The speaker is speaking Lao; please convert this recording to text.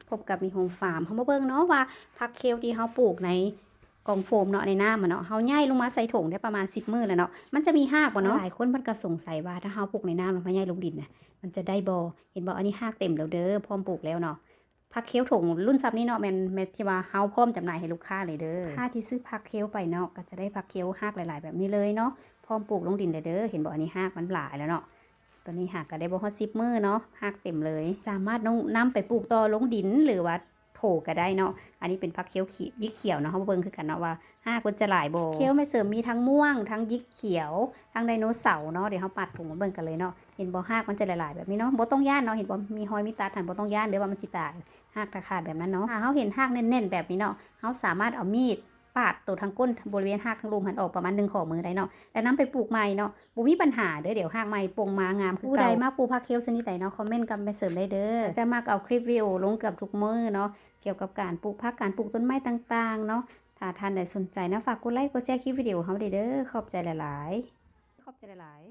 ພົບກັບມີໂຮມຟາມ ເຮົາມາເບິ່ງເນາະວ່າຜັກເຄວທີ່ເຮົາປູກໃນກ່ອງໂຟມເນາະ ໃນນ້ຳເນາະ ເຮົາຍ້າຍລົງມາໃສ່ຖົງໄດ້ປະມານສິບມື້ແລ້ວເນາະ ມັນຈະມີຮາກບໍ່ເນາະ? ຫຼາຍຄົນເພິ່ນກໍສົງໄສວ່າ ຖ້າເຮົາປູກໃນນ້ຳແລ້ວມາຍ້າຍລົງດິນນະ ມັນຈະໄດ້ບໍ່? ເຫັນບໍ່? ອັນນີ້ຮາກເຕັມແລ້ວເດີ ພ້ອມປູກແລ້ວເນາະ. ຜັກເຄວຖົງລຸ້ນຊ່ຳນີ້ເນາະ ແມ່ນ ແມ່ນທີ່ວ່າເຮົາພ້ອມຈຳໜ່າຍໃຫ້ລູກຄ້າເລີຍເດີ. ຄ້າທີ່ຊື້ຜັກເຄວໄປເນາະ ກໍຈະໄດ້ຜັກເຄວຮາກຫຼາຍໆແບບນີ້ເລີຍເນາະ ພ້ອມປູກລົງດິນເລີຍເດີ. ເຫັນບໍ່? ອັນນີ້ຮາກມັນຫຼາຍແລ້ວເນາະ. ຕົວນີ້ຫາກະໄດ້ບໍ່ຮອດສິບມື້ເນາະ ຮາກເຕັມເລີຍ ສາມາດນຳ ນຳໄປປູກຕໍ່ລົງດິນ ຫຼືວ່າໂຖກະໄດ້ເນາະ. ອັນນີ້ເປັນຜັກເຄວ ຍິກຂຽວເນາະ ເຮົາມາເບິ່ງຄືກັນເນາະວ່າຮາກເພິ່ນຈະຫຼາຍບໍ່. ເຄວແມ່ເສີມມີທັງມ່ວງ ທັງຍິກຂຽວ ທັງໄດໂນເສົາເນາະ. ດຽວເຮົາປາດຖົງມາເບິ່ງກັນເລີຍເນາະ. ເຫັນບໍ່? ຮາກມັນຈະຫຼາຍໆແບບນີ້ເນາະ ບໍ່ຕ້ອງຢ້ານເນາະ. ເຫັນບໍ່? ມີຮອຍມີຕັດຫັ້ນ ບໍ່ຕ້ອງຢ້ານເດີວ່າມັນຊິຕາຍ ຮາກຕາຂາດແບບນັ້ນເນາະ. ຖ້າເຮົາເຫັນຮາກແໜ້ນໆແບບນີ້ເນາະ ເຮົາສາມາດເອົາມີດ ປາດໂຕທາງກົ້ນ ບໍລິເວນຮາກທາງລຸ່ມຫັ້ນອອກປະມານໜຶ່ງຂໍ້ມືໄດ້ເນາະ ແລ້ວນຳໄປປູກໃໝ່ເນາະ ບໍ່ມີບັນຫາເດີ. ດຽວຮາກໃໝ່ປົ່ງມາງາມຄືເກົ່າ. ຜູ້ໃດມັກປູກຜັກເຄວຊະນິດໃດເນາະ ຄອມເມັນກັນໄປເສີມໄດ້ເດີ. ຈະມັກເອົາຄລິບວິດີໂອລົງເກືອບທຸກມື້ເນາະ ກ່ຽວກັບການປູກຜັກ ການປູກຕົ້ນໄມ້ຕ່າງໆເນາະ. ຖ້າທ່ານໃດສົນໃຈນະ ຝາກກົດໄລກົດແຊຄລິບວິດີໂອເຮົາໄດ້ເດີ. ຂອບໃຈຫຼາຍໆ ຂອບໃຈຫຼາຍໆ.